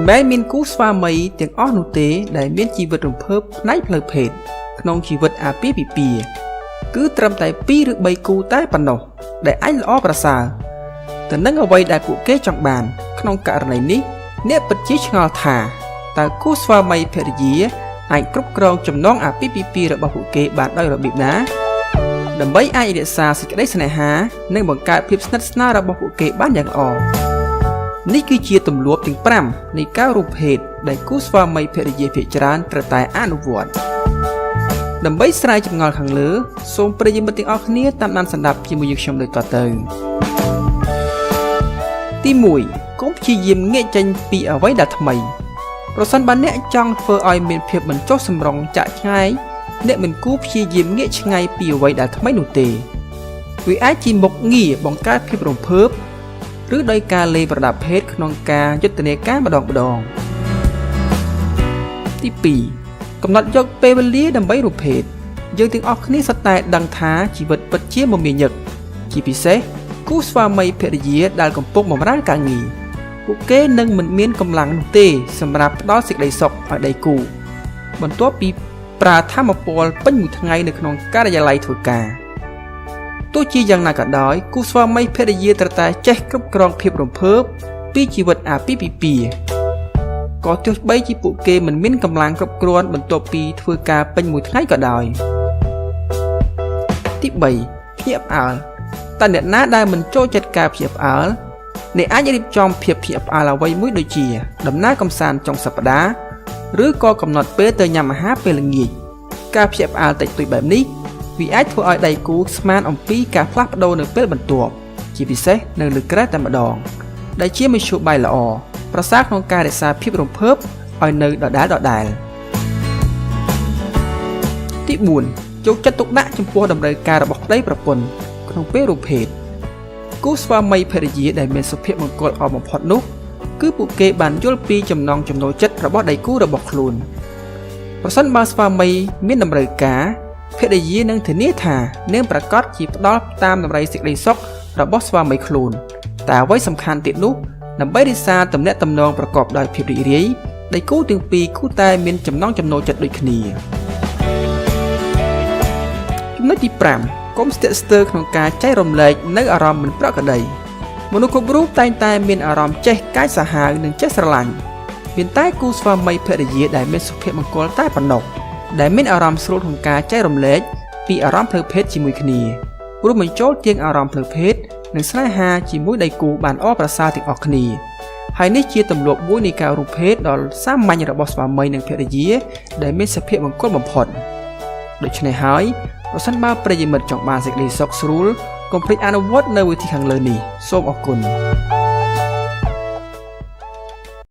មែនមានគូស្វាមីទាំងអស់នោះទេដែលមានជីវិតរំភើបផ្នែកផ្លូវភេទក្នុងជីវិតអាពាហ៍ពិពាហ៍គឺត្រឹមតែ2ឬ3គូតែប៉ុណ្ណោះដែលអាចល្អប្រសើរទៅនឹងអ្វីដែលពួកគេចង់បានក្នុងករណីនេះអ្នកពិតជាឆ្ងល់ថាតើគូស្វាមីភរិយាអាចគ្រប់គ្រងចំណងអាពាហ៍ពិពាហ៍របស់ពួកគេបានដោយរបៀបណាដើម្បីអាចរក្សាសេចក្តីស្នេហានិងបង្កើតភាពស្និទ្ធស្នាលរបស់ពួកគេបានយ៉ាងល្អនេះគឺជាទម្លាប់ទាំង5នៃការរួមភេទដែលគូស្វាមីភរិយាភាគច្រើនត្រូវតែអនុវត្តដើម្បីស្រាយចម្ងល់ខាងលើសូមប្រិយមិត្តទាំងអស់គ្នាតាមដានស្ដាប់ជាមួយយើងខ្ញុំដូចតទៅទី1កុំព្យាយាមងាកចេញពីអ្វីដែលថ្មីប្រសិនបើអ្នកចង់ធ្វើឲ្យមានភាពមិនចុះសម្រុងចាក់ឆ្ងាយអ្នកមិនគួរព្យាយាមងាកឆ្ងាយពីអ្វីដែលថ្មីនោះទេវាអាចជាមុខងារបង្កើតភាពរំភើបឬដោយការលេងប្រដាប់ភេទក្នុងការយុទ្ធនាការម្ដងម្ដងទី2កំណត់យកពេលវេលាដើម្បីរួមភេទយើងទាំងអស់គ្នាសុទ្ធតែដឹងថាជីវិតពិតជាមមាញឹកជាពិសេសគូស្វាមីភរិយាដែលកំពុងបម្រើការងារពួកគេនឹងមិនមានកម្លាំងនោះទេសម្រាប់ផ្ដល់សេចក្តីសុខឲ្យដៃគូបន្ទាប់ពីប្រើធម៌ពលពេញមួយថ្ងៃនៅក្នុងការិយាល័យធ្វើការទោះជាយ៉ាងណាក៏ដោយគូស្វាមីភរិយាត្រូវតែចេះគ្រប់គ្រងភាពរំភើបពីជីវិតអាពាហ៍ពិពាហ៍ក៏ទោះបីជាពួកគេមិនមានកម្លាំងគ្រប់គ្រាន់បន្ទាប់ពីធ្វើការពេញមួយថ្ងៃក៏ដោយទី3ភ្ញាក់ផ្អើលតើអ្នកណាដែលមិនចូលចិត្តការភ្ញាក់ផ្អើលអ្នកអាចរៀបចំភាពភ្ញាក់ផ្អើលអ្វីមួយដូចជាដំណើរកម្សាន្តចុងសប្តាហ៍ឬក៏កំណត់ពេលទៅញ៉ាំអាហារពេលល្ងាចការភ្ញាក់ផ្អើលតិចតួចបែបនេះវាអាចធ្វើឲ្យដៃគូស្មានអំពីការផ្លាស់ប្ដូរនៅពេលបន្ទាប់ជាពិសេសនៅលើគ្រែតែម្ដងដែលជាមធ្យោបាយល្អប្រសើរក្នុងការរក្សាភាពរំភើបឲ្យនៅដដែលដដែលទី4យកចិត្តទុកដាក់ចំពោះតម្រូវការរបស់ប្តីប្រពន្ធក្នុងពេលរួមភេទគូស្វាមីភរិយាដែលមានសុភមង្គលល្អបំផុតនោះគឺពួកគេបានយល់ពីចំណង់ចំណូលចិត្តរបស់ដៃគូរបស់ខ្លួនប្រសិនបើស្វាមីមានតម្រូវការភរិយានឹងធានាថានាងប្រាកដជាផ្ដល់តាមតម្រូវសេចក្តីសុខរបស់ស្វាមីខ្លួនតែអ្វីសំខាន់ទៀតនោះដើម្បីរក្សាទំនាក់ទំនងប្រកបដោយភាពរីករាយដៃគូទាំងពីរគួរតែមានចំណង់ចំណូលចិត្តដូចគ្នាចំណុចទី5កុំស្ទាក់ស្ទើរក្នុងការចែករំលែកនៅអារម្មណ៍មិនប្រក្រតីមនុស្សគ្រប់រូបតែងតែមានអារម្មណ៍ចេះកាចសាហាវនិងចេះស្រឡាញ់មានតែគូស្វាមីភរិយាដែលមានសុភមង្គលតែប៉ុណ្ណោះដែលមានអារម្មណ៍ស្រួលក្នុងការចែករំលែកពីអារម្មណ៍ផ្លូវភេទជាមួយគ្នារួមបញ្ចូលទាំងអារម្មណ៍ផ្លូវភេទនិងស្នេហាជាមួយដៃគូបានល្អប្រសើរទាំងអស់គ្នាហើយនេះជាទម្លាប់មួយនៃការរួមភេទដ៏សាមញ្ញរបស់ស្វាមីនិងភរិយាដែលមានសុភមង្គលបំផុតដូច្នេះហើយប្រសិនបើប្រិយមិត្តចង់បានសេចក្តីសុខស្រួលកុំភ្លេចអនុវត្តនៅវិធីខាងលើនេះសូមអរគុណ។